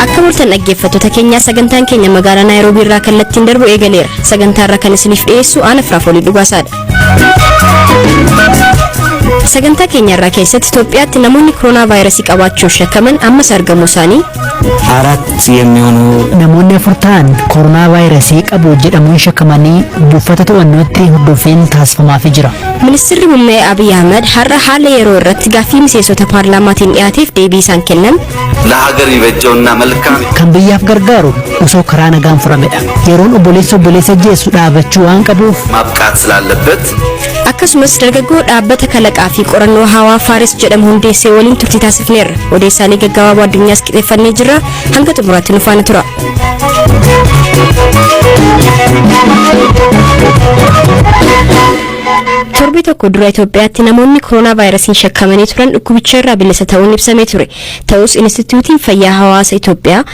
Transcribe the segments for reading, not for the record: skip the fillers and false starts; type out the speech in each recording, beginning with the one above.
Akka mul'atan dhaggeeffattoota keenyaa, sagantaan keenya magaalaa Naayiroobii irraa kallattiin darbu eegaleera. Sagantaa irraa kan isiniif dhiyeessu Aana Firaafoolii Dhugaasaadha. Sagantaa keenya irraa keessatti Itoophiyaatti namoonni koronaa vaayirasii qabaachuun shakkaman ammas argamuu isaanii, አራት የሚሆኑ Namoonni afur ta'an koronaa vaayirasii qabu jedhamuun shakkamanii buufata to'annootti hordoffiin taasifamaafii jira. Ministeerri Muummee Abiy Ahmed har'a haala yeroo irratti gaaffii miseensota paarlaamaatiin dhiyaateef deebii isaan kennan, ለሀገር የሚበጀውና መልካም Kan biyyaaf gargaaru osoo karaa nagaan furamedha. Yeroon obboleessa obboleessa ajjeessu dhaabachuu waan qabuuf ማብቃት ስላለበት akkasumas dargaggoo dhaabbata kalaqaa fi qorannoo hawaa Faaris jedhamu hundeessee waliin turtii taasifneerra. Odeessaalee gaggabaaboo addunyaas qixeeffannee jirra. Hanga xumuraatti nu faana tura. Torbii tokko dura Itoophiyaatti namoonni koronaa vaayirasiin shakkamanii turan dhukkubicha irraa bilisa ta'uun ibsamee ture. Ta'us Inistituutiin Fayyaa Hawaasa Itoophiyaa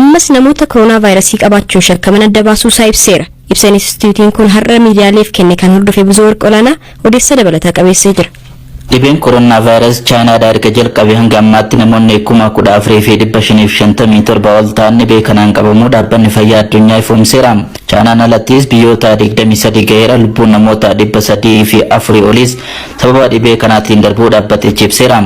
ammas namoota koronaa vaayirasii qabaachuun shakkaman adda baasuu isaa ibseera. Ibsa inistituutiin kun har'a miidiyaaleef kenne kan hordofe Buzoo Warqi Olaanaa odeessa dabalataa qabeessee jira. Dhibeen koronaa vaayirasii Chaayinaadhaa erga jalqabe hanga ammaatti namoonni 14,557 ol ta'an dhibee kanaan qabamuu dhaabbanni fayyaa addunyaa ifoomseera. Chaayinaan alattis biyyoota 23 gaheera, lubbuun namoota 304 olis sababa dhibee kanaatiin darbuu dhaabbatichi ibseera.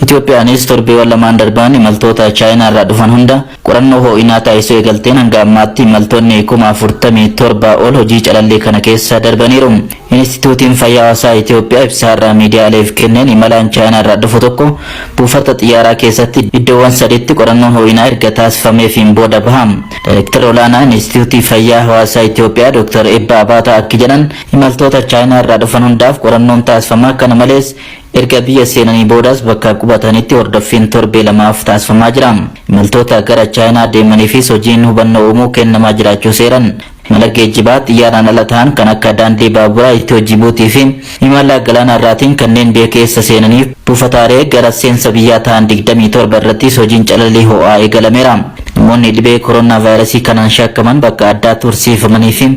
Itoophiyaanis torbeewwan lamaan darban imaltoota Chaayinaa irraa dhufan hunda qorannoo ho'inaa taasisuu eegalteen hanga ammaatti imaltoonni 47,000 ol hojii calallii kana keessa darbaniiru. Inistituutiin Fayyaa Hawaasaa Itoophiyaa ibsa har'a miidiyaaleef kenneen imalaan Chaayinaa irraa dhufu tokko buufata xiyyaaraa keessatti iddoowwan sadiitti qorannoon ho'inaa erga taasifameefiin booda baha. Daayirektara olaanaa Inistituutii Fayyaa Hawaasaa Itoophiyaa Dr. Eebba Abaataa akki jedhan, imaltoota Chaayinaa irraa dhufan hundaaf qorannoon taasifama, kana malees erga biyya seenanii boodas bakka qubatanitti hordoffiin torbee lamaaf taasifamaa jira. Imaltoota gara Chaayinaa deemaniifis hojiin hubannoo uumuu kennamaa jiraachuu seeran. Imala geejjibaa xiyyaaraan ala ta'an kan akka daandii baaburaa Itiyoo Jibuutii fi imala galaana irraatiin kanneen biyya keessa seenaniif buufataalee gara seensa biyyaa ta'an 27 irrattis hojiin calalii ho'aa eegalameera. Namoonni dhibee koronaa vaayirasii kanaan shakkaman bakka addaa tursiifamanii fi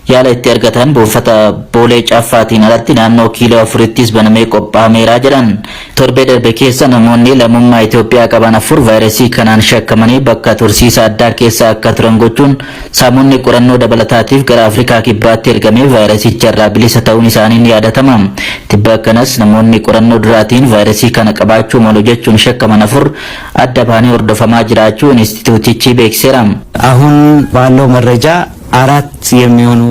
yaala itti argatan buufata Boolee Caaffaatiin alatti naannoo kiiloo afurittis banamee qophaa'ameera jedhan. Torbee darbe keessa namoonni lammummaa Itoophiyaa qaban afur vaayirasii kanaan shakkamanii bakka tursiisa addaa keessa akka turan gochuun saamonni qorannoo dabalataatiif gara Afrikaa Kibbaatti ergamee vaayirasicha irraa bilisa ta'uun isaanii ni yaadatama. Tibba akkanas namoonni qorannoo duraatiin vaayirasii kana qabaachuu malu jechuun shakkaman afur adda bahanii hordofamaa jiraachuu inistituutichi beeksiseera. አሁን ባለው መረጃ አራት የሚሆኑ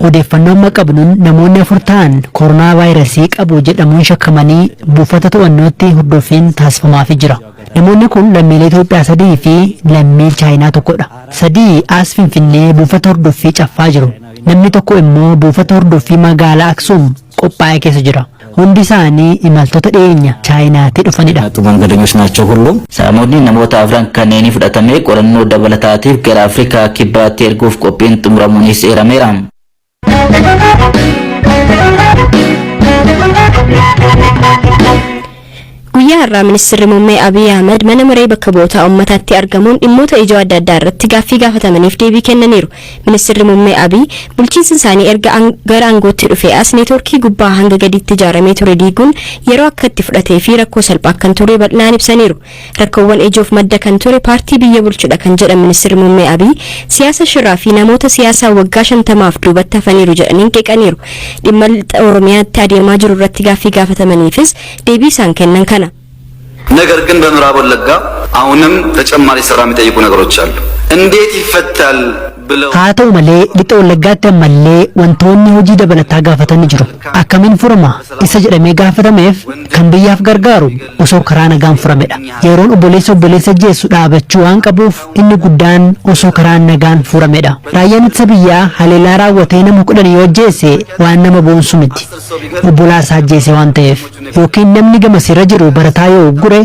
Odeeffannoo amma qabnuun namoonni afur ta'an koronaa vaayirasii qabu jedhamuun shakkamanii buufata to'annootti hordoffiin taasifamaafii jira. Namoonni kun lammiilee Itoophiyaa sadii fi lammii Chaayinaa tokkodha. Sadii as Finfinnee buufata hordoffii Caffaa jiru. Namni tokko immoo buufata hordoffii magaalaa Aksuum qophaa'ee keessa jira. Hundi isaanii imaltoota dhiyeenya Chaayinaatti dhufanidha. የመጡ መንገደኞች ናቸው ሁሉም። Saamonni namoota afran kanneenii fudhatamee qorannoo dabalataatiif gara Afrikaa Kibbaatti erguuf qophiin xumuramuunis eerameera. Guyyaa har'aa Ministeerri Muummee Abiy Ahmed mana maree bakka bu'oota uummataatti argamuun dhimmoota ijoo adda addaa irratti gaaffii gaafatamaniif deebii kennaniiru. Ministeerri Muummee Abiy bulchiinsi isaanii erga gara aangootti dhufee as neetworkii gubbaa hanga gadiitti ijaaramee ture diiguun yeroo akka itti fudhatee fi rakkoo salphaa kan ture bal'inaan ibsaniiru. Rakkoowwan ijoof madda kan ture paartii biyya bulchudha kan jedhan Ministeerri Muummee Abiy, siyaasa shiraa fi namoota siyaasaa waggaa 50f duubatti hafaniiru jedhaniin qeeqaniiru. Dhimma lixa Oromiyaatti adeemaa jiru irratti gaaffii gaafatamaniifis deebii isaan kennan kana. ነገር ግን በምዕራብ ወለጋ አሁንም ተጨማሪ ስራ የሚጠይቁ ነገሮች አሉ። እንዴት ይፈታል ብለው Haa ta'u malee lixa Wallaggaatti ammallee wantoonni hojii dabalataa gaafatan ni jiru. Akkamiin furama isa jedhamee gaafatameef, kan biyyaaf gargaaru osoo karaa nagaan furamedha. Yeroon obboleessa obboleessa ajjeessu dhaabachuu waan qabuuf inni guddaan osoo karaa nagaan furamedha. Raayyaan ittisa biyyaa haleellaa raawwatee nama 10 yoo ajjeese waan nama boonsu miti. Obbolaa isaa ajjeese waan ta'eef, yookiin namni gamasirra jiru barataa yoo uggure,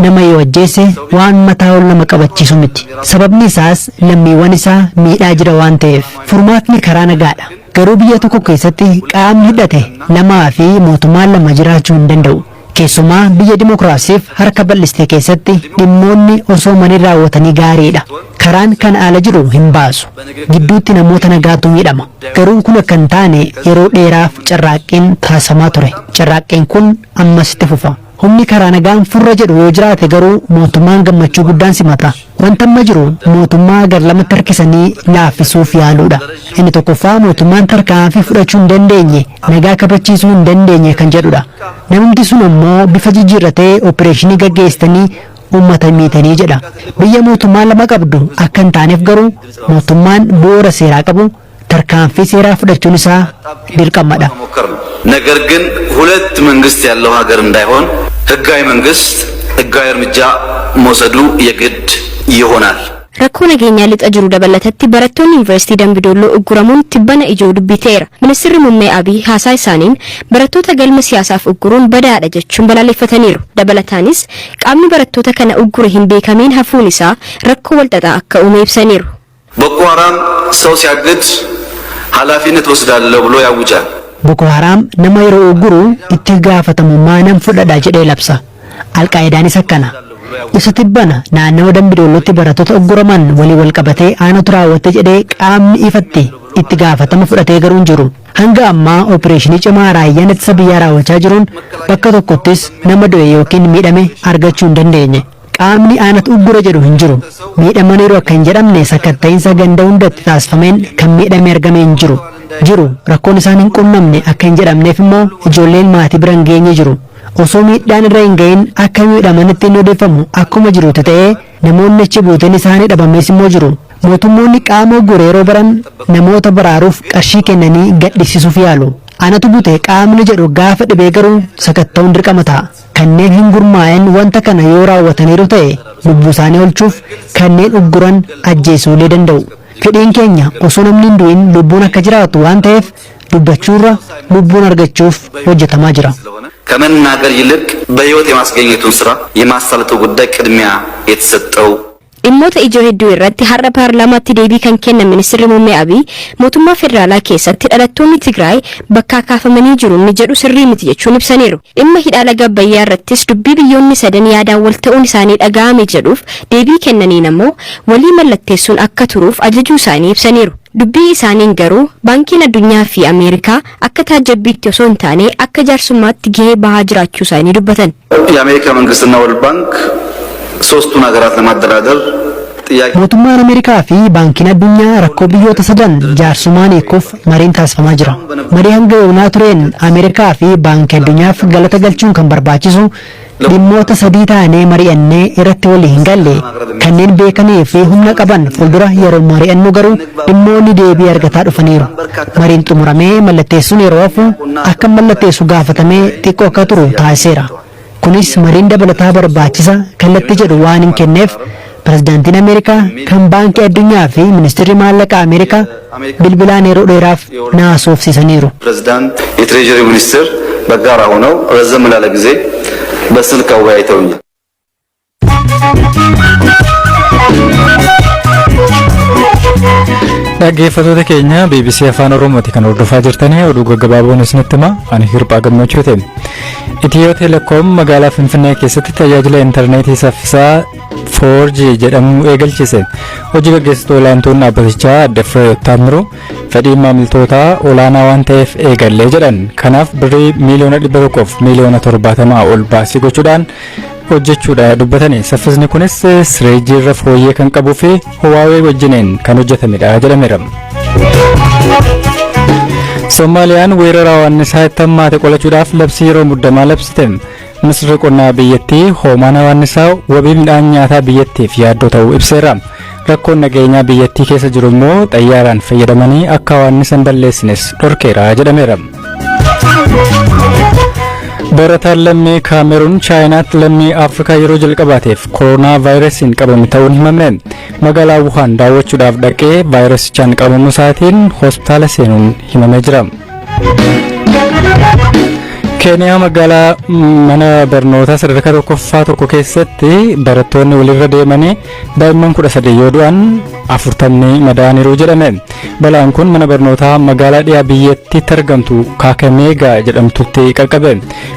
nama yoo ajjeese waan mataa ol nama qabachiisu miti. Sababni isaas lammiiwwan isaa miidhaa jira waan ta'eef. Furmaatni karaa nagaadha. Garuu biyya tokko keessatti qaamni hidhate lamaa fi mootummaan lama jiraachuu hin danda'u. Keessumaa biyya dimokiraasiif harka bal'iste keessatti dhimmoonni osoo manii raawwatanii gaariidha. Karaan kan ala jiru hin baasu. Gidduutti namoota nagaatu miidhama. Garuu kun akka hin taane yeroo dheeraaf carraaqqiin taasifamaa ture. Carraaqqiin kun ammas itti fufa. Humni karaa nagaan furra jedhu yoo jiraate garuu mootummaan gammachuu guddaan simata. Wanta amma jiru mootummaa gar lamatti harkisanii laaffisuuf yaaluudha. Inni tokkoffaa mootummaan tarkaanfii fudhachuu hin dandeenye, nagaa kabachiisuu hin dandeenye kan jedhudha. Namni sun ammoo bifa jijjiirratee opereeshinii gaggeessitanii uummata miitanii jedha. Biyya mootummaa lama qabdu akka hin taaneef garuu mootummaan bu'uura seeraa qabu tarkaanfii seeraa fudhachuun isaa dirqamadha. መሞከር ነው። ነገር ግን ሁለት መንግስት ያለው ሀገር እንዳይሆን ህጋዊ መንግስት ህጋዊ እርምጃ መውሰዱ የግድ ይሆናል። Rakkoo nageenyaa lixa jiru dabalatatti barattoonni Yuunivarsiitii Dambidolloo ugguramuun tibbana ijoo dubbii ta'eera. Ministeerri Muummee Abiy haasaa isaaniin barattoota galma siyaasaaf ugguruun badaadha jechuun balaaleffataniiru. Dabalataanis qaamni barattoota kana uggure hin beekamiin hafuun isaa rakkoo walxaxaa akka uume ibsaniiru. ቦኮ ሐራም ሰው ሲያግድ ኃላፊነት ወስዳለሁ ብሎ ያውጃል። Boko Haram nama yeroo ugguru itti gaafatamummaa nan fudhadha jedhee labsa. Alqaayidaanis akkana. Isa tibbana naannawa Dambidollootti barattoota ugguraman walii wal qabatee aanatu raawwate jedhee qaamni ifatti itti gaafatama fudhatee garuu hin jiru. Hanga ammaa opereeshinii cimaa raayyaan ittisa biyyaa raawwachaa jiruun bakka tokkottis nama du'e yookiin miidhame argachuu hin dandeenye. Qaamni aanatu uggura jedhu hin jiru. Miidhamaniiru akka hin jedhamne sakatta'iinsa ganda hundatti taasifameen kan miidhame argame hin jiru. Jiru rakkoon isaan hin qunnamne akka hin jedhamneef immoo ijoolleen maatii bira hin geenye jiru. Osoo miidhaan irra hin gahin akka miidhamanitti hin odeeffamu akkuma jirutti ta'ee namoonni achi buuteen isaanii dhabamees immoo jiru. Mootummoonni qaama uggure yeroo baran namoota baraaruuf qarshii kennanii gadhiisisuuf yaalu. Anatu bute qaamni jedhu gaafa dhibee garuu sakatta'uun dirqama ta'a. Kanneen hin gurmaa'in wanta kana yoo raawwataniiru ta'e lubbuu isaanii oolchuuf kanneen ugguran ajjeesuulee danda'u. Fedhiin keenya osoo namni hin du'in lubbuun akka jiraatu waan ta'eef dubbachuurra lubbuun argachuuf hojjetamaa jira. ከመናገር ይልቅ በህይወት የማስገኘቱን ስራ የማሳለጡ ጉዳይ ቅድሚያ የተሰጠው Dhimmoota ijoo hedduu irratti har'a paarlaamaatti deebii kan kennan Ministeerri Muummee Abiy, mootummaa federaalaa keessatti dhalattoonni Tigraay bakkaa kaafamanii jiru inni jedhu sirrii miti jechuun ibsaniiru. Dhimma hidha laga Abbayyaa irrattis dubbii biyyoonni sadan yaadaan wal ta'uun isaanii dhaga'ame jedhuuf deebii kennaniin ammoo walii mallatteessuun akka turuuf ajajuu isaanii ibsaniiru. Dubbii isaaniin garuu Baankiin Addunyaa fi Ameerikaa akka taajjabbiitti osoo hin taane akka jaarsummaatti gahee bahaa jiraachuu isaanii dubbatan. የአሜሪካ መንግስትና ወርልድ ባንክ ሶስቱን ሀገራት ለማደራደር ጥያቄ Mootummaan Ameerikaa fi Baankiin Addunyaa rakkoo biyyoota sadan jaarsummaan hiikuuf mariin taasifamaa jira. Marii hanga yoonaa tureen Ameerikaa fi Baankii Addunyaaf galata galchuun kan barbaachisu, dhimmoota sadii taanee mari'annee irratti walii hin galle kanneen beekanii fi humna qaban fuuldura yeroo mari'annu garuu dhimmoonni deebii argataa dhufaniiru. Mariin xumuramee mallatteessuun yeroo hafu akka mallatteessu gaafatamee xiqqoo akka turu taasiseera. Kunis mariin dabalataa barbaachisa kallattii jedhu waan hin kenneef pirezidaantiin Ameerikaa, kan Baankii Addunyaa fi ministeerri maallaqaa Ameerikaa bilbilaan yeroo dheeraaf na haasofsiisaniiru. ፕሬዝዳንት የትሬጀሪ ሚኒስትር በጋራ ሆነው ረዘም ላለ ጊዜ በስልክ አወያይተውኛል። Dhaggeeffattoota keenya, BBC Afaan Oromooti kan hordofaa jirtanii. Oduu gaggabaaboon isinitti hima, ani Hirphaa Gammachuuti. Itiyoo Telekoom magaalaa Finfinnee keessatti tajaajila intarneetii saffisaa 4G jedhamu eegalchise. Hojii gaggeessituu olaantuun dhaabbatichaa Adde Fireewoot Taammiruu fedhiin maamiltootaa olaanaa waan ta'eef eegallee jedhan. Kanaaf birrii 170,070,000 ol baasii gochuudhaan hojjechuudha dubbatani. Saffisni kunis 3G irra fooyyee kan qabuu fi Huawei wajjiniin kan hojjetamedha jedhameera. Soomaaliyaan weerara hawaannisaa itti hammaate qolachuudhaaf labsii yeroo muddamaa labsite. Ministeerri qonnaa biyyattii hoomaan hawaannisaa wabii midhaan nyaataa biyyattiif yaaddoo ta'uu ibseera. Rakkoon nageenyaa biyyattii keessa jiru immoo xayyaaraan fayyadamanii akka hawaannisa hin balleessines dhorkeera jedhameera. Barataan lammii Kaameruun Chaayinaatti lammii Afrikaa yeroo jalqabaateef koronaa vaayirasiin qabame ta'uun himame. Magaalaa Wuhaan daawwachuudhaaf dhaqee vaayirasichaan qabamuu isaatiin hospitaala seenuun himamee jira. Keeniyaa magaalaa mana barnootaa sadarkaa tokkoffaa tokko keessatti barattoonni walirra deemanii daa'imman 13 yoo du'an 40 madaa'aniiru jedhame. Balaan kun mana barnootaa magaalaa dhiyaa biyyattiitti argamtu Kaakameegaa jedhamtutti qaqqabe.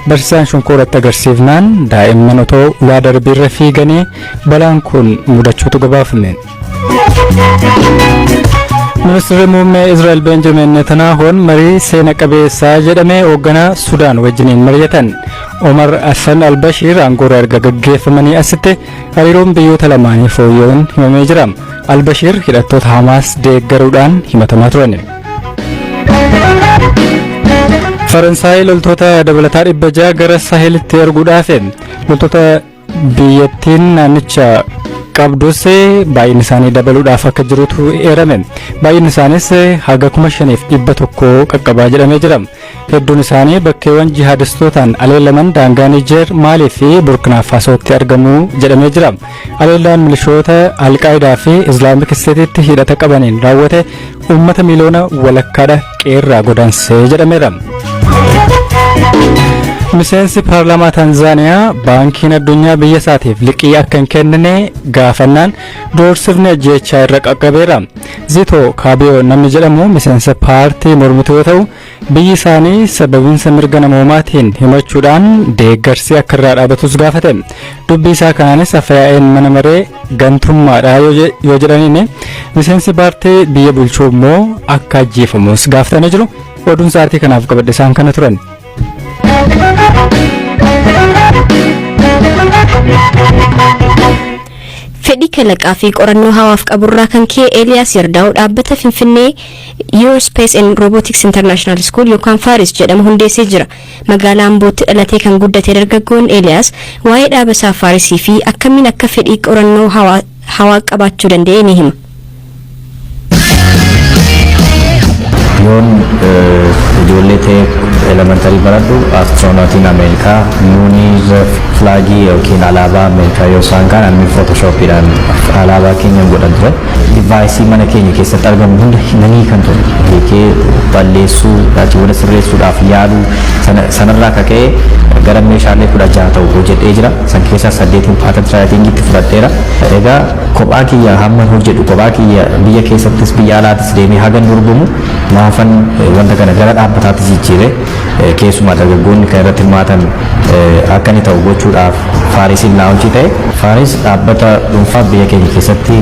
Barsiisaan shonkoratti agarsiifnaan daa'imman otoo ulaa darbiirra fiiganii balaan kun mudachuutu gabaafame. Ministeerri muummee Israa'el Benjamin Netanyahuun marii seena qabeessaa jedhame hoogganaa Sudaan wajjiniin mari'atan. Omar Hassan Albashiir aangoorraa erga gaggeeffamanii asitti hariiroon biyyoota lamaanii fooyya'uun himamee jira. Albashiir hidhattoota Hamaas deeggaruudhaan himatamaa turan. Faransaay loltoota dabalataa 600 gara Saahelitti erguudhaaf, loltoota biyyattiin naannicha qabdus baay'inni isaanii dabaluudhaaf akka jirutu eerame. Baay'inni isaanis haga 5100 qaqqabaa jedhamee jira. Hedduun isaanii bakkeewwan jihaadistootaan aleelaman daangaa Niijeer, Maalii fi Burkina Faasootti argamu jedhamee jira. Aleellaan milishoota Alqaayidaa fi Islaamik Isteetitti hidhata qabaniin raawwate uummata miliyoona walakkaadha qeerraa godaansee jedhameera. Miseensi paarlaamaa Tanzaaniyaa baankiin addunyaa biyya isaatiif liqii akka hin kennine gaafannaan doorsifni ajjeechaa irra qaqqabeera. Zito Kaabiyoo namni jedhamu miseensa paartii mormituu yoo ta'u, biyyi isaanii sababiinsa mirga namoomaatiin himachuudhaan deeggarsi akka irraa dhaabatus gaafate. Dubbii isaa kanaanis afyaa'een mana maree gantummaadha yoo jedhaniin, miseensi paartii biyya bulchuu immoo akka ajjeefamus gaafatanii jiru. Oduun sa'aatii kanaaf qabadhe isaan kana turan. Fedhii kalaqaa fi qorannoo hawaaf qaburraa kan ka'e Eeliyaas Yardaa'u dhaabbata Finfinnee Eurospace and Robotics International School yookaan Faaris jedhamu hundeessee jira. Magaalaa Ambootti dhalatee kan guddate dargaggoon Eeliyaas waa'ee dhaaba isaa Faarisii fi akkamiin akka fedhii qorannoo hawaa qabaachuu danda'e ni hima. Yoon ijoollee ta'ee elementary baradhu, astroonautiin Ameerikaa muunii flaagii yookiin alaabaa Ameerikaa yoo isaan kaan ani footoshooppiidhaan alaabaa keenya godhan ture. Divaayisii mana keenya keessatti argamu hunda nanii kan ture. Hiikee balleessuu, achii sirreessuudhaaf yaaluu sanarraa kaka'ee gara meeshaalee 16 ta'u hojjedhee jira. San keessaa saddeetiin patent writingitti fudhadheera. Egaa kophaa kiyya hamma hojjedhu, kophaa kiyya biyya keessattis biyya alaatis deemee hagan dorgomu, maafan wanta kana gara dhaabbataatti jijjiire, keessumaa dargaggoonni kan irratti hirmaatan akka inni ta'u gochuudhaaf Faarisiin launch ta'e. Faaris dhaabbata dhuunfaa biyya keenya keessatti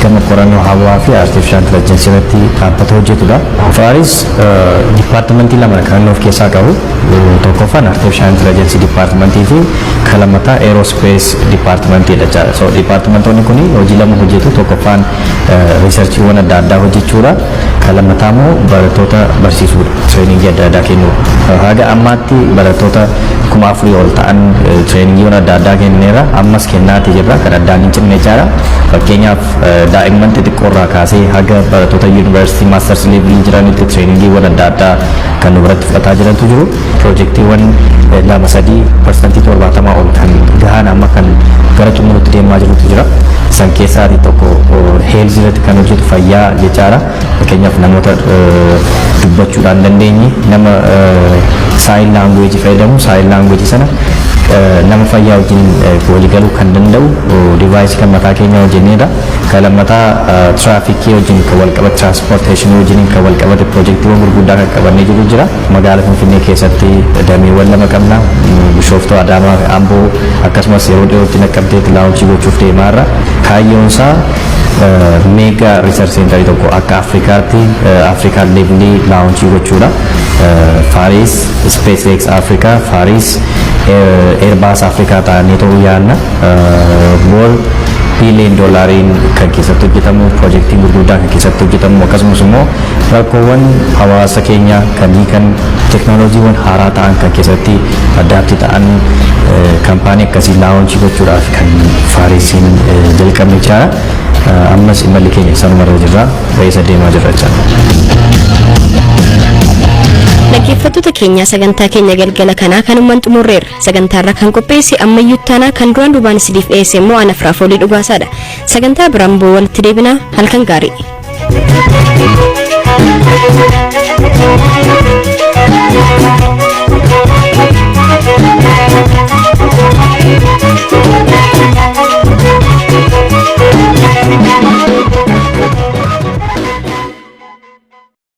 gama qorannoo hawaa fi artificial intelligence irratti dhaabbata hojjetudha. Faaris dipaartimentii lama kan inni of keessaa qabu. Tokkoffaan artificial intelligence dipaartimentii fi kan lammataa aerospace dipaartimentiidha jechaadha. So dipaartimentoonni kun hojii lama hojjetu. Tokkoffaan riisarchiiwwan adda addaa hojjechuudha. Kan lammataa immoo barattoota barsiisuudha. Tireeningii adda addaa kennuudha. Haga ammaatti barattoota 4000 ol ta'an tireeningiiwwan adda addaa kenneera. Ammas kennaati jirra. Kan addaan hin cinne jechaadha. Fakkeenyaaf, daa'imman xixiqqoo irraa kaasee haga barattoota yuunivarsiitii masters levelii jiranitti tireeningiiwwan adda addaa kan nu biratti fudhataa jirantu jiru. Piroojeektiiwwan lama sadii 70% ol kan gahan amma kan gara xumurutti deemaa jirutu jira. San keessaati tokko health irratti kan hojjetu, fayyaa jechaadha. Fakkeenyaaf, namoota dubbachuudhaan dandeenye, nama sign language fayyadamu, sign language sana nama fayyaa wajjin waliigaluu kan danda'u divaayisii kan mataa keenya hojjenneedha. Kan lammataa tiraafikii wajjin kan wal qabate, tiraanspoorteeshinii wajjin kan wal qabate piroojeektiiwwan gurguddaa kan qabannee jiru jira. Magaalaa Finfinnee keessatti dameewwan lama qabna. Bishooftuu, Adaamaa fi Amboo, akkasumas yeroo dhiyootti Naqqabteetti launch gochuuf deemaa jirra. Kaayyoon isaa mega research centerii tokko akka Afrikaatti, Afrikaan levelii launch gochuudha. Faaris SpaceX Africa, Faaris Airbus Afrikaa ta'anii ta'uu yaadna. Boor biiliyoon doolaariin kan keessatti hojjetamu, piroojeektiin gurguddaa kan keessatti hojjetamu, akkasumas immoo rakkoowwan hawaasa keenya kan hiikan, teeknooloojiiwwan haaraa ta'an kan keessatti adapt ta'an, kaampaanii akkasii launch gochuudhaaf kan Faarisiin jalqabne jechaadha. Ammas imalli keenya sanumarra jirra, reessa deemaa jirra jechaadha. Dhaggeeffattoota keenya, sagantaa keenya galgala kanaa kanumaan xumurreerra. Sagantaarra kan qopheesse Ammayyuu Taanaa, kan duraan duubaan isiniif dhiyeesse immoo ana Firaafoolii Dhugaasaadha. Sagantaa biraan boo walitti deebinaa, halkan gaarii.